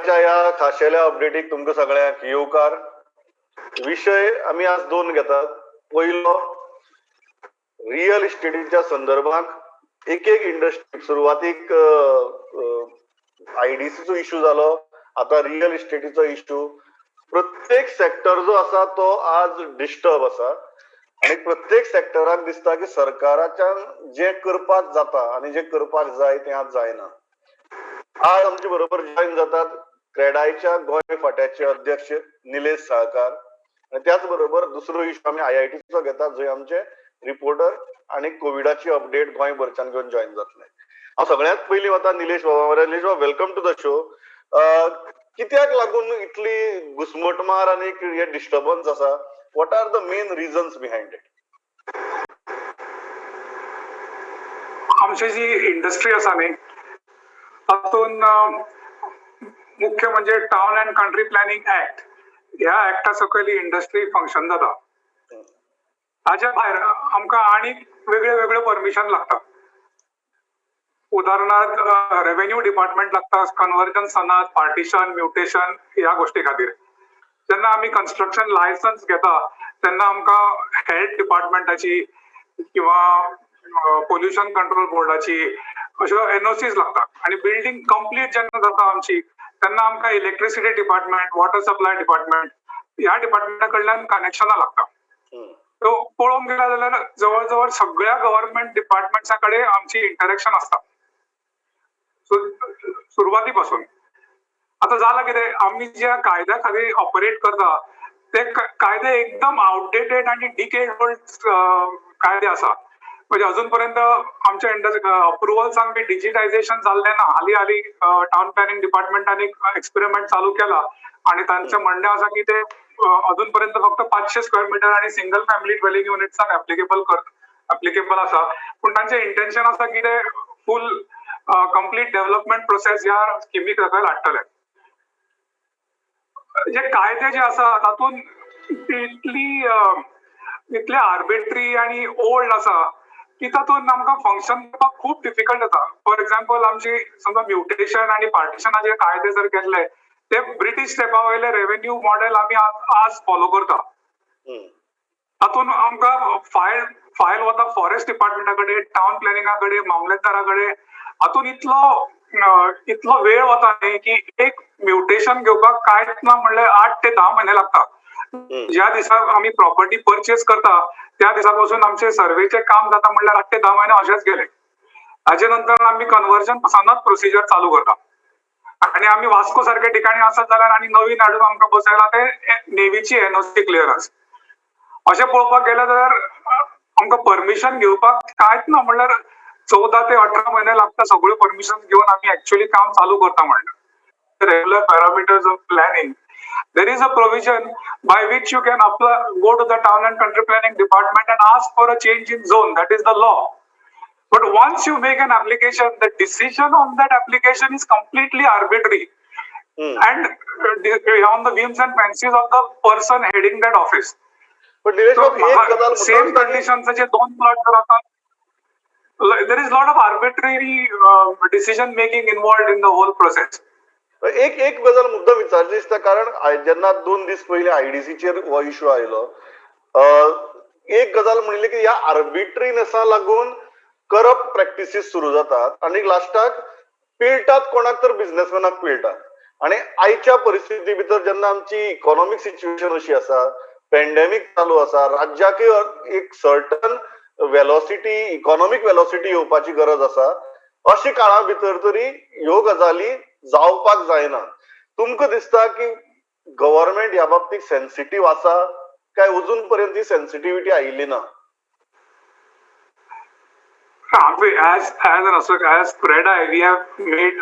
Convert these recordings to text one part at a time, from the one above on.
आयच्या ह्या खाशेल्या अपडेटीक तुमकां सगळ्यांक येवकार. विशय आमी आज दोन घेतात. पयलो, रियल इस्टेटीच्या संदर्भात एक एक इंडस्ट्री, सुरवातीक आयडीसीचो इश्यू जालो, आता रियल इस्टेटीचो इश्यू. प्रत्येक सेक्टर जो आसा तो आज डिस्टर्ब आसा आनी प्रत्येक सेक्टराक दिसता की सरकाराच्यान जे करपाक जाता आनी जे करपाक जाय तें आज जायना. आज आमचे बरोबर जॉईन जातात क्रेडायच्या गोंय फांट्याचे अध्यक्ष निलेश साळकार आनी त्याच बरोबर दुसरो इश्यू आमी आयआयटीचो घेतात, जंय आमचे रिपोर्टर आनी कोविडाची अपडेट गोंयभरच्यान घेवन जॉईन जातले. हांव सगळ्यांत पयलीं वता निलेश बाबा. निलेश बाबा, welcome to the show. कित्याक लागून इतली घुस्मटमार आनी हे डिस्टर्बन्स आसा? What are the main reasons behind it? आमची जी इंडस्ट्री आसा न्ही, तातूंत मुख्य म्हणजे town and country planning act, ह्या ऍक्टा सकयल ही इंडस्ट्री फंक्शन जाता. हाज्या भायर आमकां आनीक वेगळे वेगळे परमिशन लागता. उदाहरणार्थ रेव्हेन्यू डिपार्टमेंट लागता कन्वर्जन, सनद, पार्टिशन, म्युटेशन ह्या गोष्टी खातीर. जेन्ना आमी कन्स्ट्रक्शन लायसन्स घेता तेन्ना आमकां हेल्थ डिपार्टमेंटाची किंवा पोल्युशन कंट्रोल बोर्डाची अश्यो एनओसीज लागता. आनी बिल्डींग कंप्लीट जेन्ना जाता आमची तेन्ना आमकां electricity department, water supply department ह्या डिपार्टमेंटा कडल्यान कनेक्शनां लागता. सो पळोवंक गेले जाल्यार जवळ जवळ सगळ्या गव्हर्नमेंट डिपार्टमेंट्सा कडेन आमची इंटरेक्शन आसता सुरवाती पासून. आता झालं कितें, आमी ज्या कायद्या खातीर ऑपरेट करता ते कायदे एकदम आउटडेटेड आनी डिकेड ओल्ड कायदे आसा. म्हणजे अजून पर्यंत आमच्या इंडस्ट्री अप्रुवल्सांक बी डिजिटायझेशन जाल्लें ना. हाली हाली टावन प्लॅनिंग डिपार्टमेंटान एक एक्सपेरिमेंट चालू केला आनी तांचें म्हणणें आसा की ते अजून पर्यंत फक्त 500 स्क्वेअर मिटर आनी सिंगल फॅमिली ड्वेलिंग युनिट्सांक एप्लिकेबल आसा. पूण तांचें इंटेन्शन आसा की ते फूल कंप्लीट डेव्हलपमेंट प्रोसेस ह्या स्किमी सकयल हाडटले. जे कायदे जे आसा तातूंत इतली इतले आर्बिट्री आनी ओल्ड आसा की तातूंत आमकां फंक्शन करपाक खूब डिफिकल्ट जाता. फॉर एग्जाम्पल, आमची समजा म्युटेशन आनी पार्टिशनाचे कायदे जर केल्ले ते ब्रिटीश तेंपा वयले रेव्हेन्यू मॉडेल आमी आज फॉलो करता. तातूंत आमकां फायल वता फॉरेस्ट डिपार्टमेंटा कडेन, टावन प्लॅनिंगा कडेन, मामलेदारा कडेन. हातूंत इतलो वेळ वता न्ही की एक म्युटेशन घेवपाक कांयच ना म्हणल्यार 8 ते 10 म्हयने लागता. ज्या दिसा आमी प्रॉपर्टी परचेस करता त्या दिसा पासून आमचे सर्वेचे काम जाता म्हणल्यार 8 ते 10 म्हयने अशेच गेले. हाजे नंतर आमी कन्वर्जन सनद प्रोसिजर चालू करता आनी आमी वास्को सारक्या ठिकाणी आसत जाल्यार आनी नवीन हाडून आमकां बसयला ते नेवीची एनओसी क्लियरन्स. अशें पळोवपाक गेले जाल्यार आमकां परमिशन घेवपाक कांयच ना म्हणल्यार 14 ते 18 म्हयने लागता सगळ्यो परमिशन घेवन आमी एक्चुअली काम चालू करता. म्हणल्यार regular parameters of planning, there is a provision by which you can apply, go to the town and country planning department and ask for a change in zone. That is the law. But once you make an application, the decision on that application is completely arbitrary and on the whims and fancies of the person heading that office. पण निलेश बाब, एक गजाल same कंडिशनचे दोन plot जर आता, there is lot of arbitrary decision making involved in the whole process. एक एक गजाल मुद्दाम विचारची दिसता, कारण जेन्ना 2 दीस पयलीं आयडीसीचेर हो इश्यू आयलो, एक गजाल म्हणली की ह्या आर्बिट्रीनेसा लागून करप्ट प्रॅक्टिसीस सुरू जातात आनी लास्टाक पिळटात कोणाक तर बिझनेसमॅनाक पिळटात. आनी आयच्या परिस्थिती भितर जेन्ना आमची इकॉनॉमीक सिच्युएशन अशी आसा, पॅन्डेमीक चालू आसा, राज्याकय एक सर्टन वेलोसिटी, इकॉनॉमीक वेलोसिटी येवपाची गरज आसा, अशे काळा भितर तरी ह्यो गजाली जावपाक जायना. तुमकां दिसता की गव्हर्मेंट ह्या बाबतीत सेन्सिटीव आसा काय अजून पर्यंत ही सेन्सिटिव्हिटी आयिल्ली ना? As CREDAI, we have made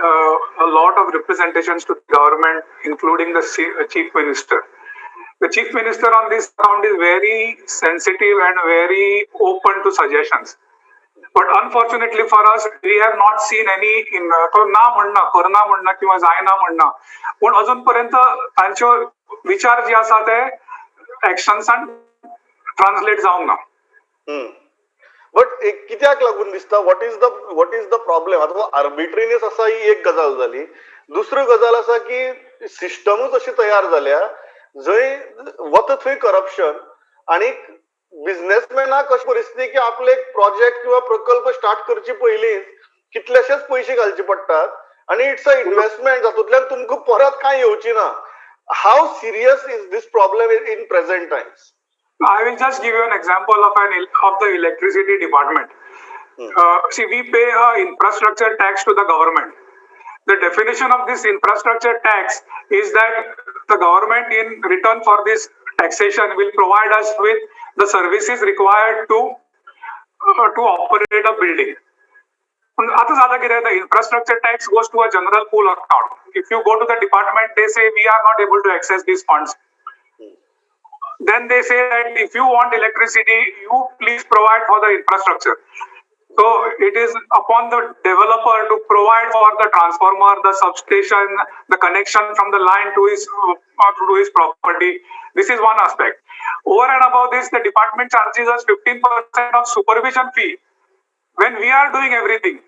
a lot of representations to the government, including the chief minister. The chief minister on this account is very sensitive and very open to suggestions. But unfortunately for us, we have not seen any in ना म्हणना, करना म्हणना किंवा जायना म्हणना, पूण अजून पर्यंत तांच्यो विचार जे आसा ते एक्शन्सान ट्रान्सलेट जावंक ना. बट एक कित्याक लागून दिसता, what is the problem? आतां आर्बिट्रीनेस आसा ही एक गजाल जाली. दुसरी गजाल आसा की सिस्टमूच अशी तयार जाल्या जंय वता थंय करप्शन आनी बिझनेसमॅनाक अशी परिस्थिती की आपले एक प्रोजेक्ट किंवा प्रकल्प स्टार्ट करचे पयलींच कितलेशेच पयशे घालचे पडटात आनी it's a investment जातूंतल्यान तुमकां परत कांय येवची ना. How serious is this problem in present times? I will just give you an example of the electricity department. See, we pay a infrastructure tax to the government. The definition of this infrastructure tax is that the government, in return for this taxation, will provide us with the services required to operate a building. पूण आतां जाता कितें, the infrastructure tax goes to a general pool account. If you go to the department, they say, "We are not able to access these funds." Then they say that if you want electricity, you please provide for the infrastructure. So it is upon the developer to provide for the transformer, the substation, the connection from the line to his property. This is one aspect. Over and above this, the department charges us 15% of supervision fee when we are doing everything.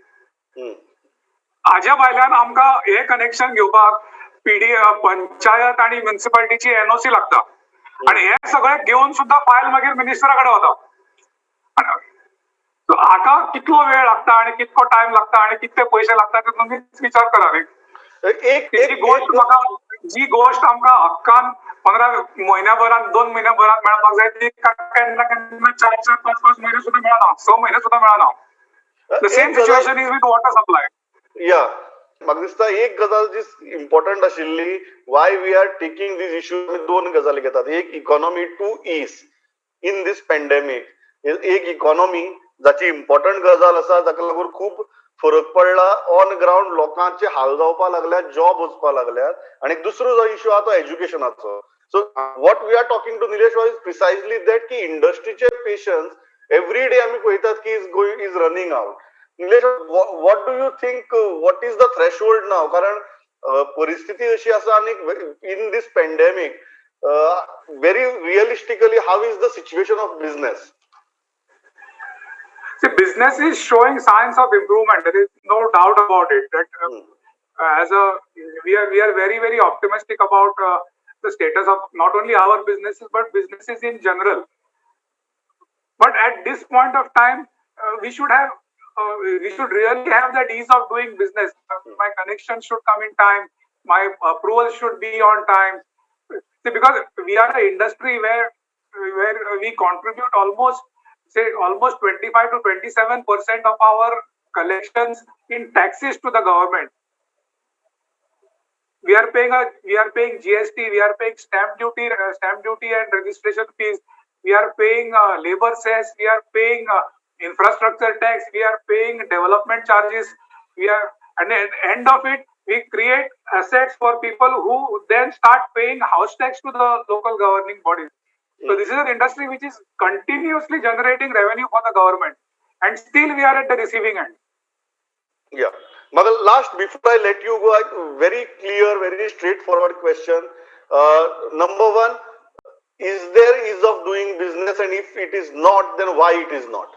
हाज्या भायल्यान आमकां हे connection घेवपाक PD, panchayat आनी म्युन्सिपालिटीची NOC लागता आणि हे सगळें घेवन सुद्दां फायल मागीर मिनिस्टरा कडेन वता. So हाका कितलो वेळ लागता आणि कितको टायम लागता आणि कितले पयशे लागता ते तुमी विचार करा न्ही. एक जी एक गोश्ट म्हाका, जी गोश्ट आमकां हक्कान 15 म्हयन्या भरान, 2 म्हयन्या भरान मेळपाक जाय, ती केन्ना केन्ना चार चार पांच पांच म्हयने सुद्दां मेळना, 6 म्हयने सुद्दां मेळना. The same situation is with water supply. या, म्हाका दिसता एक गजाल जी इम्पॉर्टंट आशिल्ली, why we are taking these issue, दोन गजाली घेतात. एक economy to ease in this pandemic. एक इकॉनॉमी जाची इम्पॉर्टंट गजाल आसा, जाका लागून खूब फरक पडला ऑन ग्रावंड, लोकांचे हाल जावपा लागल्यात, जॉब वचपा लागल्यात. आनी दुसरो जो इशू आहा तो एज्युकेशनाचो. So what we are talking to Nilesh is precisely that की इंडस्ट्रीचे पेशन्स एवरी डे आमी पळयतात की is going is running out. Nilesh, what do you think, what is the threshold now? कारण परिस्थिती अशी आसा आनी in this pandemic, very realistically, how is the situation of business? See, business is showing signs of improvement. There is no doubt about it. That as a we are very, very optimistic about the status of not only our businesses but businesses in general. But at this point of time, we should really have that ease of doing business. My connection should come in time. My approval should be on time. See, because we are an industry where we contribute almost, say, almost 25 to 27% of our collections in taxes to the government. We are paying GST, we are paying stamp duty and registration fees. We are paying labor cess, we are paying infrastructure tax, we are paying development charges. We are and at the end of it, we create assets for people who then start paying house tax to the local governing bodies. So this is an industry which is continuously generating revenue for the government, and still we are at the receiving end. Yeah. Magal, last, before I let you go, very clear, very straightforward question. Number one, is there ease of doing business, and if it is not, then why it is not?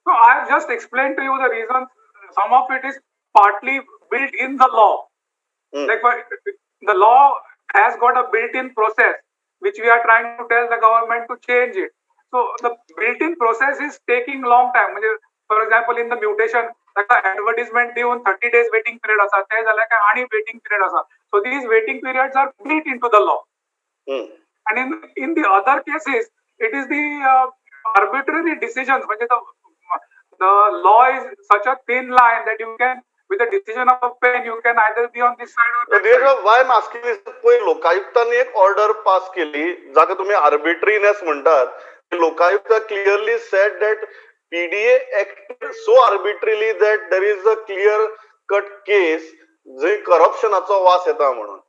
So I have just explained to you the reasons. Some of it is partly built in the law. Like the law has got a built-in process which we are trying to tell the government to change it. So the built-in process is taking long time. म्हणजे for example, in the mutation, ताका advertisement दिवन 30 days waiting period आसा, ते जाल्यार काय आनी waiting period आसा. So these waiting periods are built into the law. And in the other cases, it is the arbitrary decisions. म्हणजे the law is such a thin line that you can, with the decision of a pen, you can either be on this side or that side. Why I'm asking is, पयर लोकायुक्तांनी एक order pass केली जाका तुम्ही आर्बिट्रीनेस म्हणटात. Lokayukta clearly said that PDA act so arbitrarily that there is a clear cut case जंय करप्शनाचो वास येता म्हणून.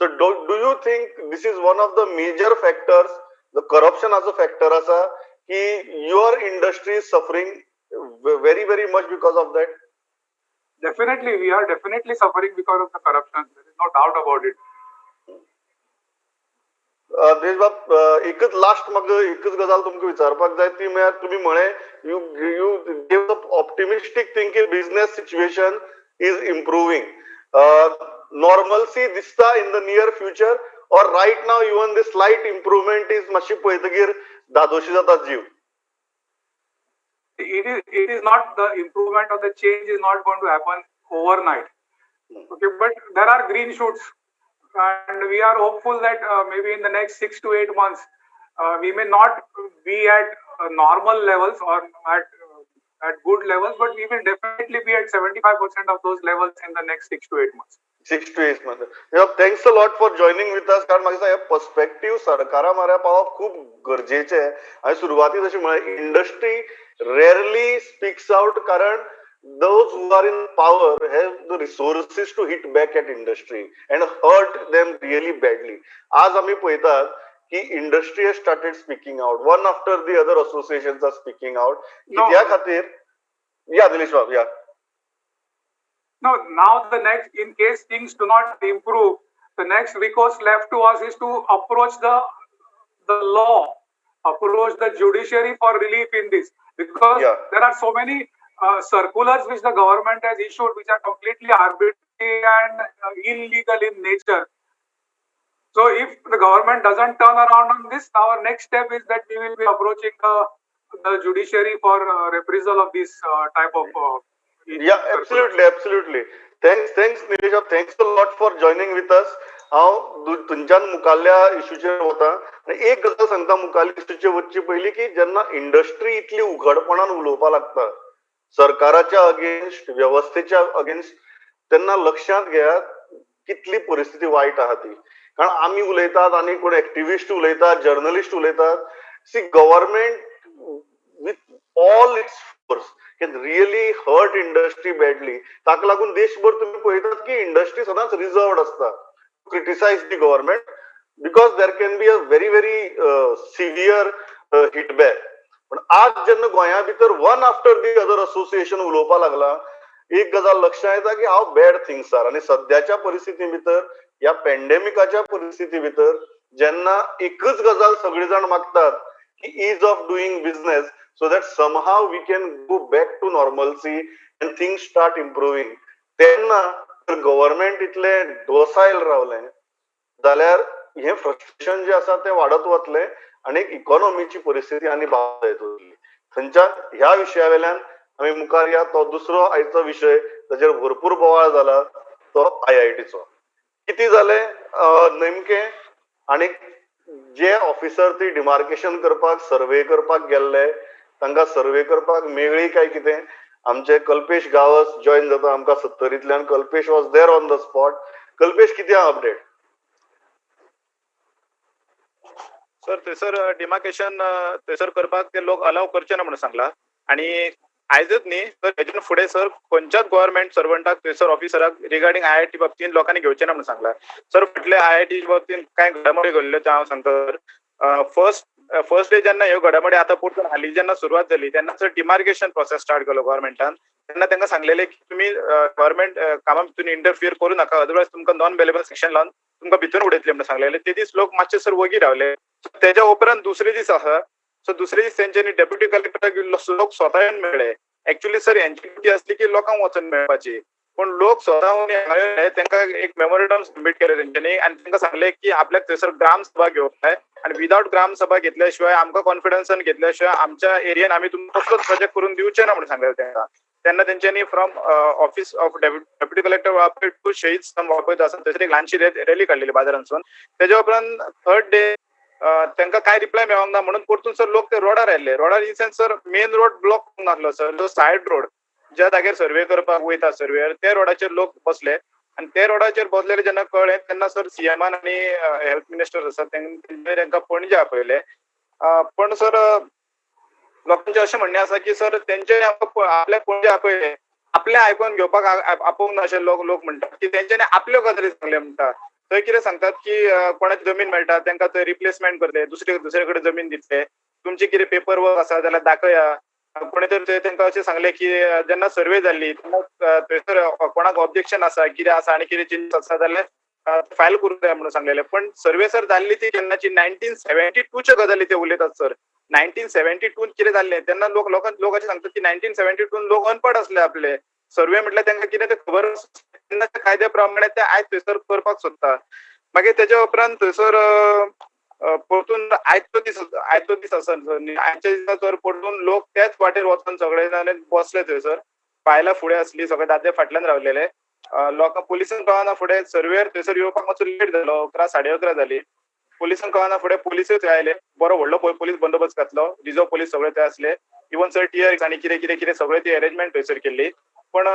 So do you think this is one of the major factors, the करप्शनाचो factor आसा की your industry is suffering very, very much because of that? Definitely, we are definitely suffering because of the corruption. There is no doubt about it. देशबाब, एकच last म्हाका एकच गजाल तुमकां विचारपाक जाय, ती म्हळ्यार तुमी म्हळें, you give optimistic thing की business situation is improving. Normalcy दिसता in the near future or right now even this slight improvement is मातशी पळयतगीर धादोशी जाता जीव? It is not, the improvement or the change is not going to happen overnight. Okay, but there are green shoots and we are hopeful that maybe in the next 6 to 8 months we may not be at normal levels or at good levels, but we will definitely be at 75% of those levels in the next 6 to 8 months. 6 to 8 months. Thanks a lot for joining with us. कारण म्हाका दिसता हे पर्स्पेक्टीव सरकारा माऱ्या पावप खूब गरजेचें. हांवें सुरवातीक जशें म्हळें, इंडस्ट्री रेरली स्पीक्स आउट कारण those who are in power have the resources to hit back at industry and hurt them really badly. आज आमी पळयतात की industry has started speaking out, one after the other associations are speaking out. कित्या खातीर? या दिलेश बाब, या. No, now the next, in case things do not improve, the next recourse left to us is to approach the law, approach the judiciary for relief in this, because there are so many circulars which the government has issued which are completely arbitrary and illegal in nature. So if the government doesn't turn around on this, our next step is that we will be approaching the judiciary for reprisal of this type of Yeah, absolutely, absolutely. Thanks, thanks Nilesh, thanks a lot for joining with us. हांव तुमच्यान मुखाल्ल्या इशूचेर वता आनी एक गजाल सांगता मुखाल्ल्या इशूचेर वचचे पयलीं की जेन्ना इंडस्ट्री इतली उघडपणान उलोवपाक लागता सरकाराच्या अगेन्स्ट, वेवस्थेच्या अगेन्स्ट, तेन्ना लक्षांत घेयात कितली परिस्थिती वायट आहा ती. कारण आमी उलयतात आनी कोण एक्टिविस्ट उलयतात, जर्नलिस्ट उलयतात. See, government with all its force can really hurt industry badly. ताका लागून देशभर तुमी पळयतात की इंडस्ट्री सदांच रिजर्वड आसता criticize the government because there can be a very very severe hit back. पण आज जेन्ना गोंया भितर one after the other association उलोवपाक लागला, एक गजाल लक्षांत येता की हाव बॅड थिंग्स आर. आनी सद्याच्या परिस्थिती भितर, ह्या पॅन्डेमिकाच्या परिस्थिती भितर जेन्ना एकच गजाल सगळे जाण मागतात की ease of doing business so that somehow we can go back to normalcy and things start improving, तेन्ना जर गव्हर्मेंट इतले डोसायल रावलें जाल्यार हें फ्रस्ट्रेशन जें आसा तें वाडत वतलें आनी इकॉनॉमीची परिस्थिती आनी बाद जायत वतली. थंयच्यान ह्या विशया वेल्यान आमी मुखार या. तो दुसरो आयचो विशय ताचेर भरपूर बोवाळ जाला तो आयआयटीचो. कितें जालें नेमकें आनी जे ऑफिसर ती डिमार्केशन करपाक, सर्वे करपाक गेल्ले तांकां सर्वे करपाक मेळ्ळी काय कितें? आमचे कल्पेश गांवस जॉयन जाता आमकां सत्तरींतल्यान. Kalpesh was there on the spot. Kalpesh, कितें अपडेट? सर, थंयसर डिमार्केशन थंयसर करपाक ते लोक अलाव करचे ना म्हणून सांगला. आनी आयजच न्ही तर हेजून फुडें सर खंयच्याच गव्हर्मेंट सर्वंटाक थंयसर ऑफिसराक रिगार्डींग आयआयटी बाबतीन लोकांनी घेवचें ना म्हणून सांगला. सर, फाटले आयआयटी बाबतीन कांय घडामोडी घडल्यो त्यो हांव सांगता सर. फर्स्ट डे जेन्ना ह्यो घडामोडी आतां परतून हालीं जेन्ना सुरवात जाली तेन्ना सर डिमार्केशन प्रोसेस स्टार्ट केलो गव्हर्मेंटान. तेन्ना तांकां सांगलेलें की तुमी गव्हर्मेंट कामा भितून इंटरफियर करूं नाका, अदरवायज तुमकां नॉन बेलेबल सेक्शन लावन तुमकां भितून उडयतले म्हणून सांगलेलें. ते दीस लोक मातशे सर वगी रावले. तेज्या उपरांत दुसरे दीस आसा सो दुसरे दीस तेंच्यांनी डेप्युटी कलेक्टराक लोक स्वता येवन मेळ्ळे. एक्चुअली सर हेंची ड्युटी आसली की लोकांक वचून मेळपाची, पूण लोक स्वता येवन तांकां एक मेमोरेंडम सबमीट केलें तेंच्यांनी आनी तांकां सांगलें की आपल्याक थंयसर ग्रामसभा घेवंक जाय आनी विदावट ग्रामसभा घेतल्या शिवाय, आमकां कॉन्फिडन्सान घेतल्या शिवाय आमच्या एरियन आमी तुमकां कसलोच प्रोजेक्ट करून दिवचे ना म्हणून सांगलें तांकां. तेन्ना तेंच्यांनी from office of deputy collector Valpoi to Shahid Stambh Valpoi आसा थंयसर एक ल्हानशी रॅली काडलेली बाजारांतसून. तेज्या उपरांत थर्ड डे तांकां कांय रिप्लाय मेळोंक ना म्हणून परतून सर लोक ते रोडार आयले. रोडार in sense sir main road block नासलो सर, जो सायड रोड ज्या जाग्यार सर्वे करपाक वयता सर्वेयर त्या रोडाचेर लोक बसले. आनी ते रोडाचेर बसलेले जेन्ना कळ्ळें तेन्ना सर सीएमान आनी हेल्थ मिनिस्टर आसा तेंकां तांकां पणजे आपयले. पण सर लोकांचें अशें म्हणणें आसा की सर तेंचे आपल्याक पणजे आपयले, आपलें आयकून घेवपाक आपोवंक ना अशें लोक म्हणटात की तेंच्यांनी आपल्यो गजाली सांगल्यो म्हणटा. थंय कितें सांगतात की कोणाची जमीन मेळटा तांकां थंय रिप्लेसमेंट करतले, दुसरे कडेन जमीन दितले, तुमचे कितें पेपर वर्क आसा जाल्यार दाखया. कोणी तर तांकां अशें सांगलें की जेन्ना सर्वे जाल्ली तेन्ना थंयसर कोणाक ऑब्जेक्शन आसा कितें आसा आनी कितें चेंजीस आसा जाल्यार फायल करूंक जाय म्हणून सांगलेलें. पण सर्वे सर जाल्ली ती केन्नाची 1972 गजाली ते उलयतात सर. 1972 कितें जाल्लें तेन्ना लोक अशें सांगतात की 1972 लोक अनपड आसले आपले, सर्वे म्हटल्यार तांकां कितें तें खबर, तेन्ना कायद्या प्रमाणे ते आयज थंयसर करपाक सोदता. मागीर तेच्या उपरांत थंयसर परतून आयचो दीस आसा सर. आयच्या दिसा सर, परतून लोक त्याच वाटेर वचोन सगळे जाण बसले थंयसर. बायलां फुडें आसली, सगळे दादले फाटल्यान रावलेले. लोकां पुलिसांक कळना फुडें सर्वेयर थंयसर येवपाक मातसो लेट जालो. 11, 11:30 जाली. पुलिसांक कळना फुडें पोलिसूय थंय आयले. बरो व्हडलो पोलीस बंदोबस्त घातलो. रिजर्व पोलीस सगळे थंय आसले. इवन सर, टियर आनी कितें कितें कितें सगळे ती अरेंजमेंट थंयसर केल्ली. पण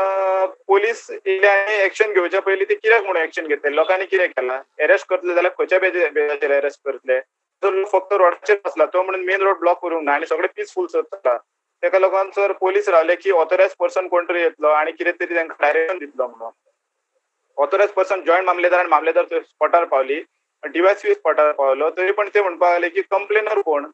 पोलीस येयले आनी एक्शन घेवच्या पयलीं ते कित्याक म्हणून एक्शन घेतले? लोकांनी कितें केलां? अरेस्ट करतले जाल्यार खंयच्या बेजाचेर अरेस्ट करतले? जो फक्त रोडाचेर बसला तो म्हणून मेन रोड ब्लॉक करूंक ना आनी सगळे पिसफूल चलता. तेका लागून सर, पोलीस रावले की ऑथोरायज पर्सन कोण तरी येतलो आनी कितें तरी तांकां डायरेक्शन दितलो म्हणून. ऑथोरायज पर्सन जॉयंट मामलेदार आनी मामलेदार स्पॉटार पावली, डीवायएसपी स्पॉटार पावलो. तरी पण ते म्हणपाक लागले की कंप्लेनर कोण?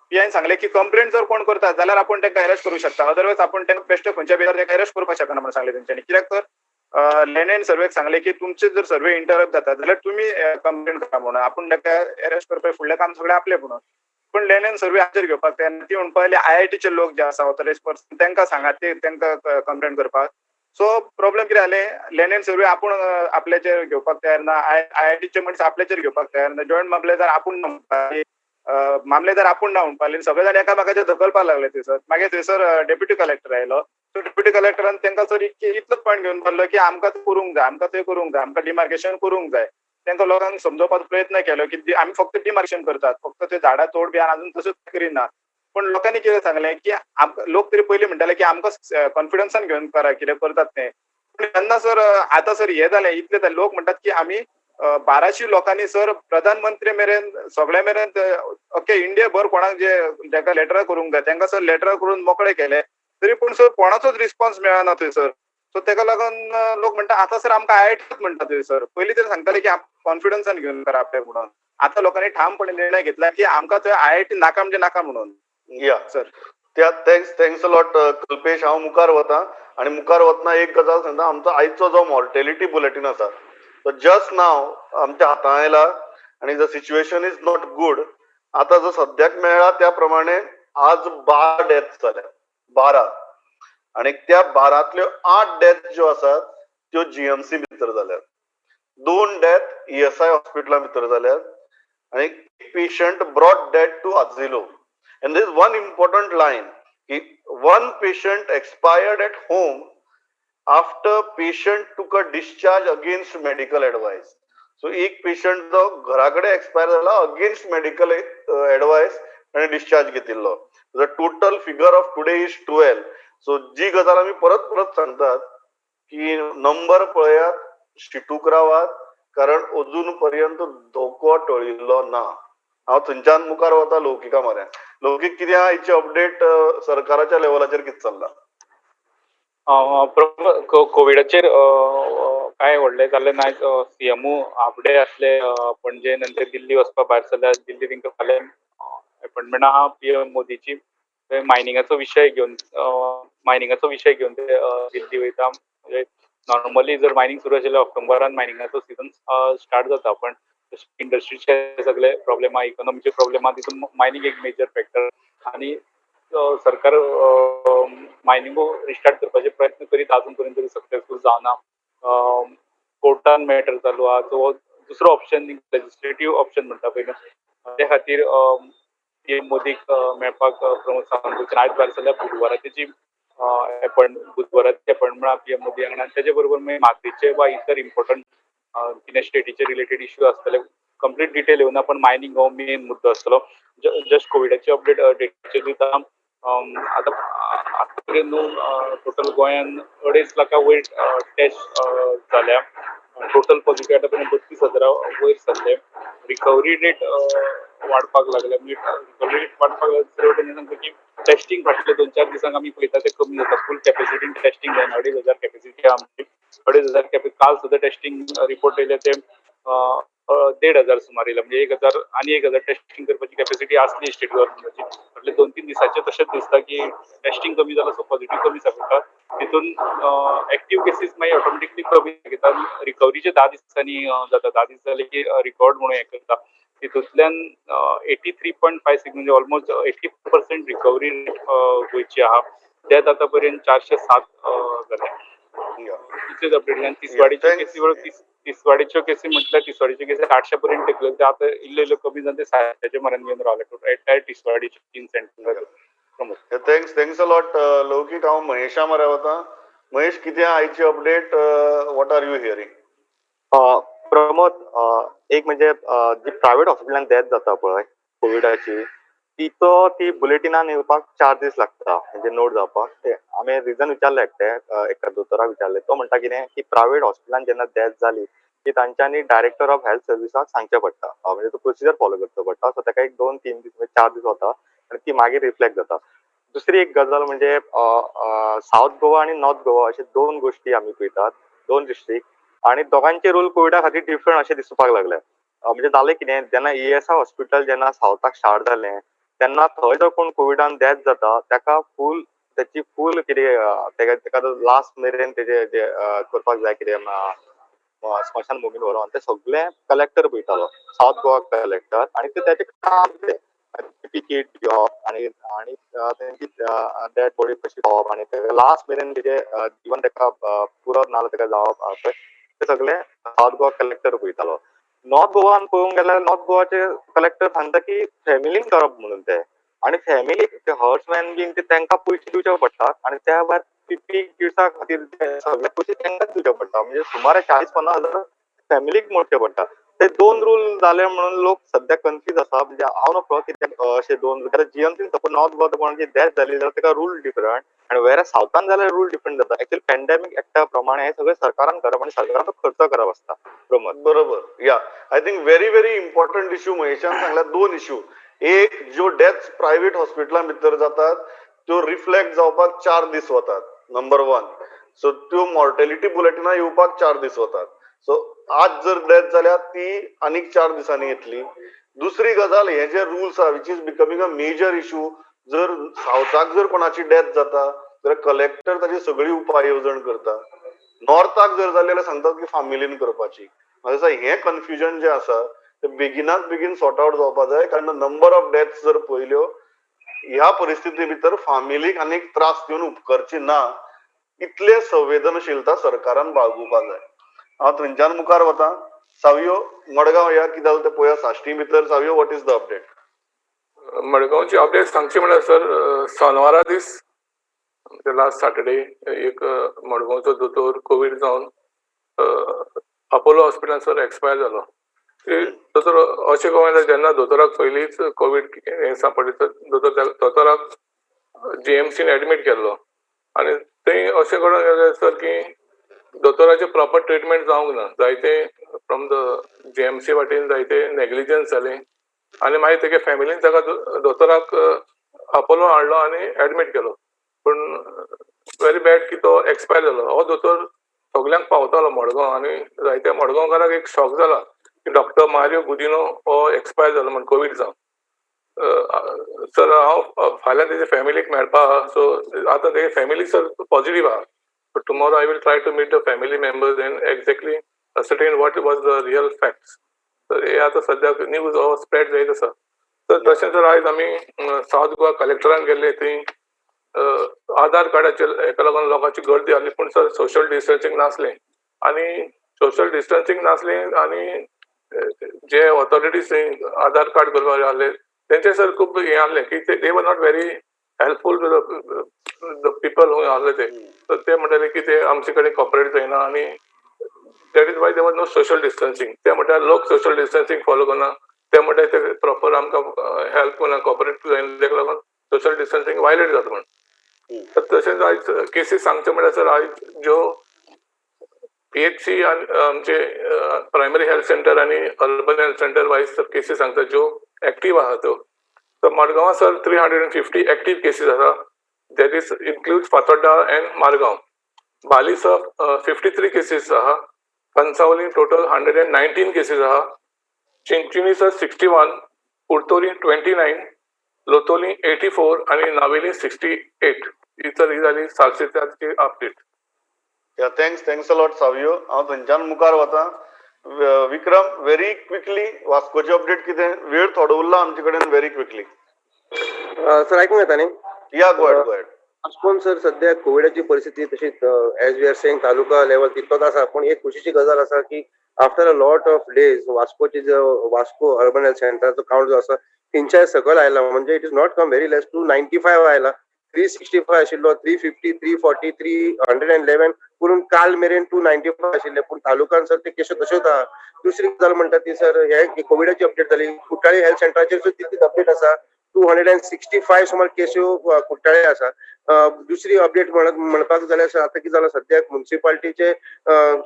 पीआयन सांगले की कंप्लेंट जर कोण करता जाल्यार आपूण तांकां अरेस्ट करूंक शकता, अदरवायज आपूण तांकां बेश्टे खंयच्या बेजार तांकां अरेस्ट करपाक शकना म्हणून सांगले तेंच्यांनी. कित्याक तर लँड अँड सर्वेक सांगले की तुमचे जर सर्वे इंटरप्ट जाता जाल्यार तुमी कंप्लेंट करा म्हणून, आपूण ताका अरेस्ट करपाक फुडलें काम सगळें आपलें म्हणून. पूण लँड अँड सर्वे हाचेर घेवपाक तयार. ती म्हणपाक लागली, आयआयटीचे लोक जे आसा ऑथरायज पर्सन तांकां सांगात, ते तांकां कंप्लेंट करपाक. सो प्रॉब्लेम कितें जालें? लँड अँड सर्वे आपूण आपल्याचेर घेवपाक तयार ना, आयआयटीचे मनीस आपल्याचेर घेवपाक तयार ना, जॉयंट मामलेदार आपूण ना म्हणपाक, मामलेदार आपूण ना म्हणपाक. सगळे जाण एकामेकाचेर धकलपाक लागले थंयसर. मागीर थंयसर डेप्युटी कलेक्टर आयलो. सो डेप्युटी कलेक्टरान तांकां सर इतलोच पॉयंट घेवन बसलो की आमकां तें करूंक जाय, आमकां तें करूंक जाय, आमकां डिमार्केशन करूंक जाय. तांकां लोकांक समजोवपाचो प्रयत्न केलो की आमी फक्त डिमार्केशन करतात, फक्त ते झाडां तोड बी अजून तशेंच करिना. पूण लोकांनी कितें सांगलें की आमकां, लोक तरी पयलीं म्हणटाले की आमकां कॉन्फिडन्सान घेवन करा कितें करतात तें. पूण तेन्ना सर, आतां सर हें जालें, इतलें जालें, लोक म्हणटात की आमी 1200 लोकांनी सर प्रधानमंत्री मेरेन, सगळे मेरेन, ओके, इंडिया भर कोणाक जे जाका लेटरां करूंक जाय तांकां सर लेटरां करून मोकळे केले. तरी पूण सर, कोणाचोच रिस्पॉन्स मेळना थंयसर. सो तेका लागून लोक म्हणटा, आतां सर आमकां आयआयटीच म्हणटा थंयसर. पयलीं तरी सांगताले की कॉन्फिडन्सान घेवन करा आपले म्हणून. आतां लोकांनी ठामपणे निर्णय घेतला की आमकां थंय आयआयटी नाका म्हणजे नाका म्हणून. या. सर. त्या thanks a lot Kalpesh. हांव मुखार वता आनी मुखार वतना एक गजाल सांगता. आमचो आयचो जो मॉर्टेलिटी बुलेटीन आसा तो जस्ट नाव आमच्या हातां आयला आनी the situation is not good. आतां जो सद्याक मेळ्ळा त्या प्रमाणे आज 12 डेथ जाल्या, 12. आनी त्या 12तल्यो आठ डेथ ज्यो आसात त्यो जीएमसी भितर जाल्यात, दोन डेथ ईएसआय हॉस्पिटला भितर जाल्यात आनी patient brought dead to Azilo. And there is one important line की one patient expired at home after patient took a discharge against medical advice. So एक पेशंट जो घरा कडेन एक्सपायर जाला अगेन्स्ट मेडिकल एडवायस आनी डिस्चार्ज घेतिल्लो. The total figure of today is 12. So जी गजाल आमी परत परत सांगतात की नंबर पळयात, शिटूक रावात, कारण अजून पर्यंत धोको टळिल्लो ना. हांव थंयच्यान मुखार वता लौकिका म्हऱ्यान. लौकीक, कितें आहा हेची अपडेट? सरकाराच्या लेवलाचेर कितें चल्लां? कोविडाचेर कांय व्हडलें जालें ना. सीएमओ हाफ डे आसले पणजे, नंतर दिल्ली वचपाक भायर सरल्या. दिल्ली तांकां फाल्यां अपॉयंटमेंट आहा पीएम मोदीची. थंय मायनिंगाचो विशय घेवन ते दिल्ली वयता. म्हणजे नॉर्मली जर मायनिंग सुरू आशिल्लें, ऑक्टोबरान मायनिंगाचो सिजन स्टार्ट जाता, पण इंडस्ट्रीचे सगळे प्रॉब्लेम आहा, इकॉनॉमीचे प्रॉब्लेम आहा, तितून मायनिंग एक मेजर फॅक्टर. आनी सरकार मायनिंगो रिस्टार्ट करपाचे प्रयत्न करीत, अजून पर्यंत तरी सक्सेसफूल जावना. कोर्टान मॅटर चालू आहा. सो दुसरो ऑप्शन, लेजिस्लेटीव ऑप्शन म्हणटा पळय न्हू, ते खातीर पीएम मोदीक मेळपाक प्रमोद सावंत आयज भायर सरल्या. बुधवाराची अपॉयंटमेंट आहा पीएम मोदी हांगा आनी तेजे बरोबर मागीर म्हादयचे वा इतर इम्पॉर्टंट कितें स्टेटीचे रिलेटेड इश्यू आसतले. कंप्लीट डिटेल येवना, पण मायनिंग हो मेन मुद्दो आसतलो. जस्ट कोविडाचे अपडेट डेटीचे दिता. आतां आतां पर्यंत न्हू टोटल गोंयान 2.5 लाखा वयर टेस्ट जाल्या. टोटल पॉझिटिव्ह आतां पर्यंत 32 हजारा वयर सरले. रिकवरी रेट वाडपाक लागल्या. म्हणजे रिकवरी रेट वाडपाक लागल्या, दुसरे वटेन सांगता की टेस्टिंग फाटले 2-4 दिसांक आमी पळयता ते कमी जाता. फूल कॅपॅसिटीन टेस्टिंग जायना. 2500 कॅपॅसिटी आहा आमची. 2500 काल सुद्दां टेस्टिंग रिपोर्ट येयले ते 1500 सुमार येयले. म्हणजे 1000 आनी 1000 टेस्टिंग करपाची कॅपॅसिटी आसली स्टेट गव्हर्नमेंटाची. फाटले 2-3 दिसाचे तशेंच दिसता की टेस्टिंग कमी जालां, सो पॉझिटिव्ह कमी सांपडटा. तितून एक्टीव केसीस मागीर ऑटोमॅटिकली कमी घेता. रिकवरीचे 10 दिसांनी जाता. 10 दीस जाले की रिकवर्ड म्हणून हें करता. तितूंतल्यान 83.56, म्हणजे ऑलमोस्ट 80% रिकवरी रेट गोंयची आहा. डेथ आतां पर्यंत 407 जाल्या. इतलेच अपडेट. आनी तिसवाडीच्यो केसी बरोबर, तिसवाडीच्यो केसी म्हटल्यार तिसवाडीच्यो केसी 800 पर्यंत तेकल्यो. ते आतां इल्ले इल्ले कमी जावन ते 700च्या मऱ्यान येवन रावले टोटल एंटायर तिसवाडीचे तीन centre, Pramod. Thanks, thanks a lot लौकीक. हांव महेशा मरे वता. महेश, कितें आयची update? What are you hearing? Pramod, एक म्हणजे जी प्रायव्हेट हॉस्पिटलान डेथ जाता पळय कोविडाची, तिचो ती बुलेटिनान येवपाक 4 दीस लागता, म्हणजे नोट जावपाक. ते आमी रिजन विचारले एकटे एका दोतोराक विचारले, तो म्हणटा कितें की प्रायव्हेट हॉस्पिटलान जेन्ना डेथ जाली की तांच्यांनी डायरेक्टर ऑफ हेल्थ सर्विसाक सांगचें पडटा, म्हणजे तो प्रोसिजर फॉलो करचो पडटा. सो ताका एक 2-3 दीस, म्हणजे 4 दीस वता आनी ती मागीर रिफ्लेक्ट जाता. दुसरी एक गजाल म्हणजे सावथ गोवा आनी नॉर्थ गोवा अशे दोन गोश्टी आमी पळयतात, दोन डिस्ट्रिक्ट, आनी दोगांचे रोल कोविडा खातीर डिफरंट अशें दिसपाक लागले. म्हणजे जालें कितें, जेन्ना ईएसआय हॉस्पिटल जेन्ना सावथाक स्टार्ट जालें तेन्ना थंय जर कोण कोविडान डेथ जाता ताका फूल त्याची फूल कितें तेका लास्ट मेरेन तेजे जे करपाक जाय कितें, स्मशान भुमीन व्हरोन ते सगळें कलेक्टर पळयतालो, सावथ गोवा कलेक्टर. आनी ते तेजें काम तें तिकीट दिवप आनी आनी तेंची डेड बॉडी कशी पावप आनी लास्ट मेरेन तेजे इवन तेका पुरत ना जाल्यार तेका जावप, पळय ते सगळें सावथ गोवा कलेक्टर पळयतालो. नॉर्थ गोवान पळोवंक गेल्यार नॉर्थ गोवाचे कलेक्टर सांगता की फॅमिलीन करप म्हणून ते, आनी फॅमिलीक ते हर्समॅन बीन ते तांकां पयशे दिवचे पडटात आनी त्या भायर पीपीई किट्सा खातीर ते सगळे पयशे तांकांच दिवचे पडटा, म्हणजे सुमारे 40-50 हजार फॅमिलीक मोडचे पडटा. ते दोन रूल जाले म्हणून लोक सध्या कन्फ्यूज आसा. म्हणजे हांव नकळो कित्याक अशे दोन. जीएमसीन सपोज नॉर्थ गोवा कोणाची डेथ जाली जाल्यार ताका रूल डिफरंट आनी वेर सावथान जाल्यार रूल डिफरंट जाता. एक्चुअली पॅन्डेमीक एक्टा प्रमाणे हे सगळें सरकारान करप आनी सरकारान तो खर्च करप आसता, प्रमोद. बरोबर, yeah, I think very very important issue महेशान सांगला. दोन इश्यू. एक, ज्यो डेथ्स प्रायव्हेट हॉस्पिटलां भितर जातात त्यो रिफ्लेक्ट जावपाक 4 दीस वतात, नंबर वन. सो त्यो मॉर्टेलिटी बुलेटिना येवपाक 4 दीस वतात. सो आज जर डेथ जाल्या ती आनीक 4 दिसांनी येतली. दुसरी गजाल, हे जे रुल्स आहा, which is becoming a major issue, जर सावथाक जर कोणाची डेथ जाता जाल्यार कलेक्टर ताची सगळी उपाय येवजण करता. नॉर्थाक जर जाली जाल्यार सांगतात की फामिलीन करपाची. म्हाका दिसता हें कन्फ्युजन जें आसा तें बेगिनात बेगीन सॉर्ट आवट जावपा जाय, कारण नंबर ऑफ डेथ्स जर पळयल्यो, ह्या परिस्थिती भितर फामिलीक आनीक त्रास दिवन उपकरची ना इतले संवेदनशीलता सरकारान बाळगुपाक जाय. हांव थंयच्यान मुखार वता. सावियो, मडगांव या कितें जालें तें पळोवया साश्टी भितर. Savio, what is the update? मडगांवची update सांगची म्हळ्यार सर, सोनवारा दीस, म्हणजे लास्ट सॅटर्डे, एक मडगांवचो दोतोर कोवीड जावन अपोलो हॉस्पिटलान सर एक्सपायर जालो. दोतोर अशें करून जेन्ना दोतोराक पयलींच कोवीड हें सांपडलें, दोतोर दोतोराक जीएमसीन एडमीट केल्लो आनी थंय अशें घडोवन गेलें सर की दोतोराचें प्रॉपर ट्रिटमेंट जावंक ना. जायते फ्रॉम the GMC वाटेन जायते नेग्लिजन्स जालें आनी मागीर तेगे फॅमिलीन ताका दोतोराक अपोलो हाडलो आनी एडमीट केलो, पूण व्हेरी बॅड की तो एक्सपायर जालो. हो दोतोर सगल्यांक पावतालो मडगांव आनी जायत्या मडगांवकारांक एक शॉक जाला की डॉक्टर मारियो गुदिनो हो एक्सपायर जालो म्हण कोवीड जावन. सर, हांव फाल्यां तेजे फॅमिलीक मेळपा आहा. सो आतां तेगे फॅमिली सर पॉझिटीव आहा, but tomorrow I will try to meet the family members and exactly ascertain what was the real facts. तर हे आतां सद्याक न्यूज हो स्प्रेड जायत आसा. तर तशें जर आयज आमी सावथ गोवा कलेक्टरान गेल्ले, थंय आधार कार्डाचेर हेका लागून लोकांची गर्दी आहली, पूण सर सोशल डिस्टन्सींग नासलें आनी सोशल डिस्टन्सींग नासलें आनी जे ऑथॉरिटीज थंय आधार कार्ड करपाक आहले तेंचे सर खूब हें आहलें की they were not very helpful to the people who आहले ते. तर ते म्हणटाले की ते आमचे कडेन कॉपरेट जायना आनी that is why there was no social distancing. ते म्हणटाले लोक सोशल डिस्टन्सींग फॉलो करना, ते म्हणटाले ते प्रॉपर आमकां हेल्प करना, कॉपरेट जायना, तेका लागून सोशल डिस्टन्सींग वायलेट जाता म्हण. तर तशेंच आयज केसीस सांगचे म्हळ्यार सर, आयज ज्यो पीएचसी आनी आमचे प्रायमरी हेल्थ सेंटर आनी urban health centre wise sir cases सांगता ज्यो एक्टीव आहा त्यो. तर मडगांवां sir 350 active cases आसा, that is include Fatorda and Margao. Balli sir 53 cases आहा. कंसावली टोटल 119 केसीस आहा. चिंचणी सर 61, कुडतोरी 29, लोतोली 84 आनी नावेली 68. ही सर ही जाली सालसेताची update. Yeah, thanks, thanks a lot Savio. हांव थंयच्यान मुखार वता. विक्रम, व्हेरी क्विकली वास्कोची अपडेट कितें? वेळ थोडो उरला आमचे कडेन, व्हेरी क्विकली. सर, आयकूंक येता न्ही? Yeah, go ahead, go ahead. वास्कोन सर सद्या कोविडाची परिस्थिती तशीच, as we are saying, taluka level तितलोच आसा, पूण एक खुशीची गजाल आसा की after a lot of days वास्कोची जो वास्को अर्बन हेल्थ सेंटराचो कावंट जो आसा 300 सकयल आयला. म्हणजे it is not come very less, 295 आयला. 365 आशिल्लो, 350, 340, 311 करून काल मेरेन 295 आशिल्ले. पूण तालुकान सर ते केश्यो तश्योच आहा. दुसरी गजाल म्हणटा ती सर, हे कोविडाची अपडेट जाली. कुठ्ठाळी हेल्थ सेंटराचेर सुद्दां तितलीच अपडेट आसा. 265 सुमार केश्यो कुठ्ठाळे आसा. दुसरी अपडेट म्हणपाक जाल्यार सर, आतां कितें जालां, सद्याक मुन्सिपालिटीचे,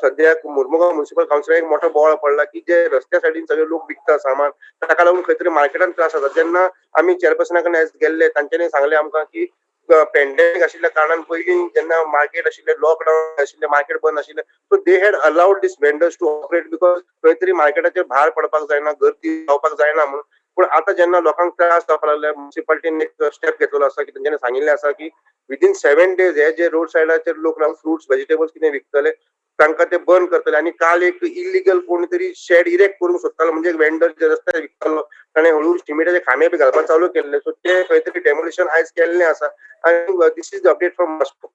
सद्याक मुरमुगांव म्युनिसिपल कावन्सिलाक एक मोठो बोवाळ पडला की जे रस्त्या सायडीन सगळे लोक विकता सामान, ताका लागून खंय तरी मार्केटान त्रास जाता. जेन्ना आमी चेअरपर्सना कडेन गेल्ले, तांच्यांनी सांगलें आमकां की पेंडेमीक आशिल्ल्या कारणान पयलीं जेन्ना मार्केट आशिल्लें, लॉकडावन आशिल्लें, मार्केट बंद आशिल्लें, so they had allowed these vendors to operate because खंय तरी मार्केटाचेर भार पडपाक जायना, गर्दी जावपाक जायना म्हणून. पूण आतां जेन्ना लोकांक त्रास जावपाक लागले, म्युनिसिपालिटीन एक स्टेप घेतलेलो आसा की तेंच्यांनी सांगिल्लें आसा की विदीन 7 डेज हे जे रोड सायडाचेर लोक रावन फ्रुट्स, वेजिटेबल्स कितें विकतले, तांकां ते बंद करतले. आनी काल एक इलिगल कोण तरी शेड इरेक्ट करूंक सोदतालो, म्हणजे एक वेंडर जे रस्त्यार विकतालो, ताणें हळू शिमिटाचे खांबे बी घालपाक चालू केल्ले. सो ते खंय तरी डेमोलिशन आयज केल्लें आसा आनी this is the update from Vasco.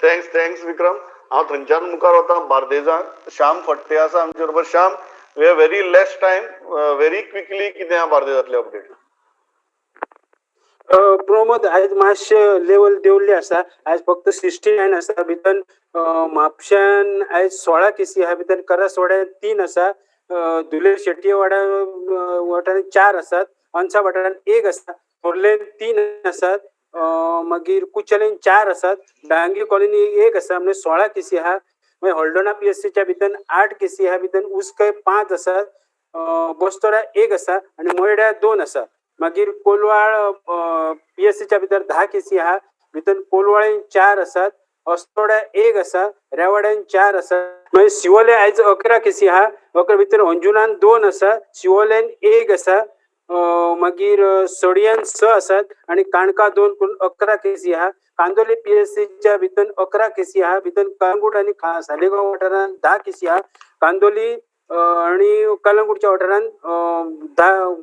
Thanks, thanks विक्रम. हांव थंयच्यान मुखार वता बार्देजाक. श्याम फडते आसा आमचे बरोबर. Shyam, we have very less time, very quickly, कितें आहा बार्देजांतले अपडेट? प्रमोद, आयज मातशें लेवल देंवल्ली आसा. आयज फक्त 69 आसा. भितर म्हापश्यान आयज 16 केसी आहा, भितर करासवाड्यान तीन आसा, धुले शेटये वाड्या वाठारान चार आसात, अनसा वाठारान एक आसा, खोर्लेन तीन आसात, मागीर कुचेलेन चार आसात, डांगी कॉलनी एक आसा, म्हणजे 16 केसी आहा. मागीर हळदोणा पीएचसीच्या भितर आठ केसी आहा, भितर उसकय पांच आसात, बस्तोरा एक आसा आनी मयड्या दोन आसा. मागीर कोलवाळ पीएचसीच्या भितर 10 केसी आहा, भितर कोलवाळेन चार आसात, अस्नोड्या एक आसा, रेवाड्यान चार आसा. मागीर शिवोले आयज 11 केसी आहा. 11 भितर अंजुनान दोन आसा, शिवोलेन एक आसा, मागीर सडयान स आसात आनी काणका दोन करून 11 केसी आहा. कांदोली पीएचसीच्या भितर 11 केसी आहा, भितर कळंगूट आनी सालिगांव वाठारांत 10 केसी आहा. कांदोली आनी कलंगूटच्या वाठारांत 10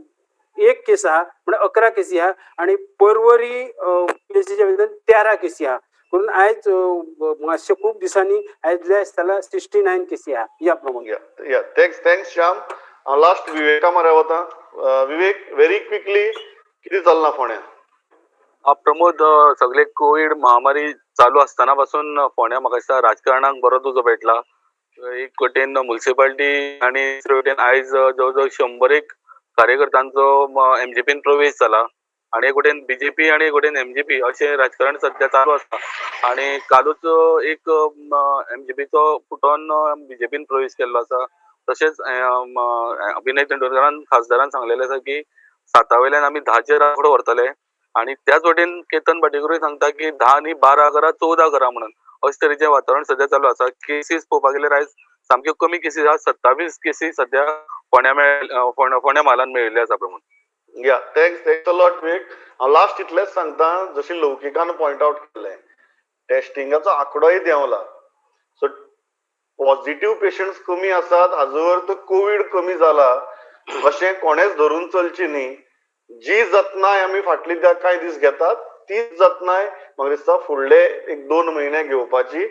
एक केस आहा, म्हणल्यार 11 केसी आहा आनी परवरी पीएचसीच्या भितर 13 केसी आहा. करून आयज मातशे खूब दिसांनी आयज लेस जाला, 69 केसी आहा. या प्रमाणे. या, thanks, thanks Shyam. हांव लास्ट विवेका म्हऱ्या वता. विवेक, व्हेरी क्विकली, कितें चल्लां फोंड्या? प्रमोद, सगळे कोवीड महामारी चालू आसतना पासून फोंड्या म्हाका दिसता राजकारणाक बरो उजो पेटला. एक वटेन मुन्सिपालिटी आनी दुसरे वटेन आयज जवळ जवळ 100 एक कार्यकर्त्यांचो एमजीपीन प्रवेश जाला आनी एक वटेन बीजेपी आनी एक वटेन एमजीपी अशें राजकारण सध्या चालू आसा. आनी कालूच एक एमजीपीचो फुटोन बीजेपीन प्रवेश केल्लो आसा. तशेंच अभिनय तेंडुलकरान, खासदारान सांगलेलें आसा की साता वयल्यान आमी 10चेर आंकडो व्हरतले आनी त्याच वटेन केतन भाटीकरूय सांगता की 10 न्ही, 12 करा, 14 करा म्हणून. अशे तरेचें वातावरण सध्या चालू आसा. केसीस पळोवपाक गेल्यार आयज सामक्यो कमी केसीस आसा. 27 केसी सध्या फोंड्या मेळ फोंड्या म्हालान मेळिल्ले आसा, प्रमोद. या, thanks, thanks a lot Vivek. हांव लास्ट इतलेंच सांगता, जशी लौकिकान पॉयंट आउट केलें, टेस्टिंगाचो आंकडोय देंवला, सो पॉझिटिव्ह पेशंट्स कमी आसात हाजो अर्थ कोवीड कमी जाला अशें कोणेच धरून चलची न्ही. जी जतनाय आमी फाटली त्या कांय दीस घेतात, तीच जतनाय म्हाका दिसता फुडले एक दोन म्हयने घेवपाची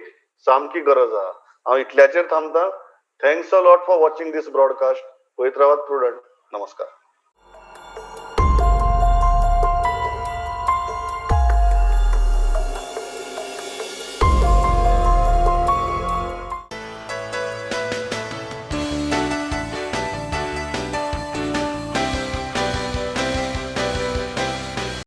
सामकी गरज आहा. हांव इतल्याचेर थांबता. Thanks a lot for watching this broadcast. पळयत रावात प्रुडंट. नमस्कार.